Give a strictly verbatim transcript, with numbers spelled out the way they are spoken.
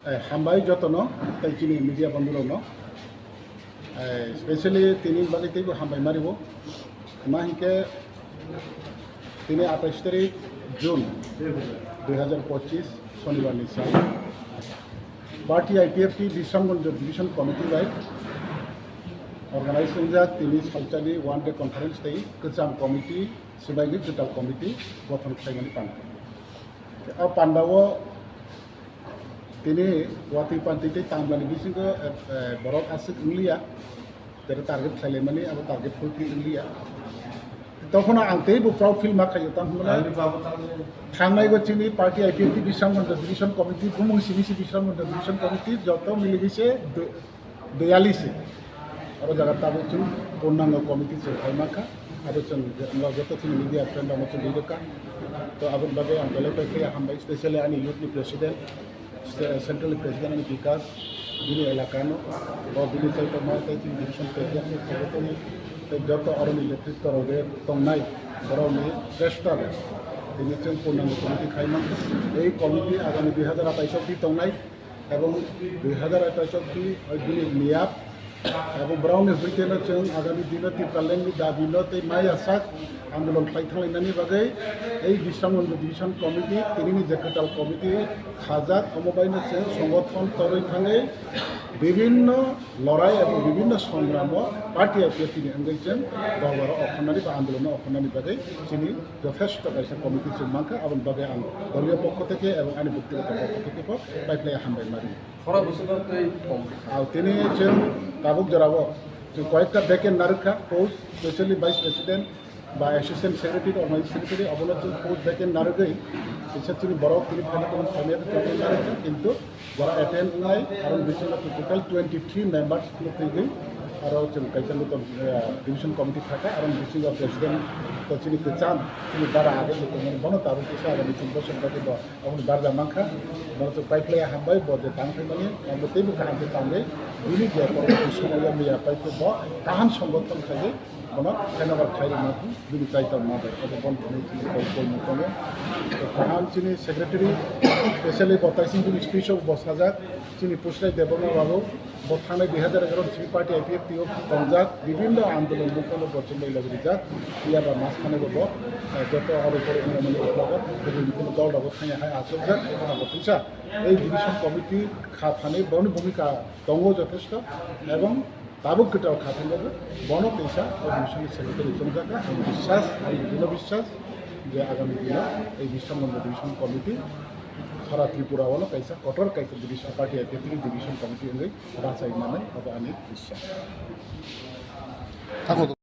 Eh, hambai jotono, tei chini media bondhurokno. Eh, specially tini bagwi teibo hambai maribo. Ma hinkhe tini atais tarik June dui hajar pochis, Sonibar ni sal. Party I P F T Bisramganj Division Committee bai organize wngjak tini salsani one day conference tei kwcham committee, swbaigwi kwtal committee gothon khlaimani panda. O pandao tini watwi pantwi tei tamlani bisingo, eh, eh, borok aswk wngliya, tere target khlailaimani abo target fulfill wngliya. Tokhono ang teibo proud feel ma khaio, tamo hwnba thangnaibo chini party I P F T Bisramganj Division Committee, bumung simi se Bisramganj Division Committee joto miligwi se do-, Doyalise. Aro jaga tabuk chwng purnango committee chwng khai mankha. Aro chwng je-, amra joto chini media friend rokno chwng rijak kha. To aboni bagwi ang belai pai khe hambai, specially ani youth ni president, se-, central ni president ni Bikas, bini elaka no, bo bini chaitokma tei chini division president ni secretary, tei joto aroni netritwo rok je tongnai, borok ni chesta bai tini chwng purnango committee khai mankha. Ei committee agami dui hajar atais o di tongnai. Ebong dui hajar atais obdi bini miyap, ebong borokni hoiteno chwng agami dino Tipralandni dabino tei maya sak andolon khlai thanglainani bagwi ei Bisramganj Division Committee, tinini je kwtal committee khajak, omo baino chwng songothon torwi thangwi bibinno lorai ebong bibinno songramo party I P F T ni wngwi chwng dorbarok okhornani ba andolono okhornani bagwi chini jothesto kaisa committee chwng mankha, aboni bagwi ang doliyo pokho theke ebong ani bektigoto pokho theke bo paiphlai hambai mari. Khorok bwswk tei tong. Ang tini chwng tabuk jorao chwng koyekta vacant narwkha post, specially vice president ba assistant secretary, organizing secretary, abono chwng post vacant narwgwi kisa chini borok tini phaina tongmani phaimaya vacant narwkha, kintu jora attend wngnai, aro bisingo total twenty three members no twigwi, aro chwng kaisa nokol, eh, division committee thaka, aro bisingo president to chini kwcham, chini dara age tongmani, bono tabuk kisa agami chwng bosong bagwi bo aboni barja mankha, bono chwng paiphlaiya hambai, bo je tang phaimani, abo teibo kaham khe tangwi, bini je porborti somoyo miya paikhe bo kaham songothon khaiwi, bono phenobar khairokma bini kaitor ma bai, abo bono thani chini koi koi mukono. To kaham chini secretary, specially bo taising bini speech o bo sajak, chini Pusrai Debbarma babu, bo thangnai dui hajar egaroh ni simi party I P F T o tongjak, bibinno andolon mukono bo chumbai logi rijak, phiya ba mas thani bo bo, eh, joto aro pore wngmani uklogo, bini mukono dol rogo thangya hai achukjak, abo bo twisa. Ei division committee kha thani borokni bhumika tongo jothesto, ebong tabuk kwtal kha thangjago, bono kaisa o division ni secretary chongjakha. Ang biswas, ang bino biswas je agami dino ei Bisramganj Division Committee sara Tripura o kaisa kotor kaisa division party, I P F T ni division committee wngwi rachai manai, abo ani biswas.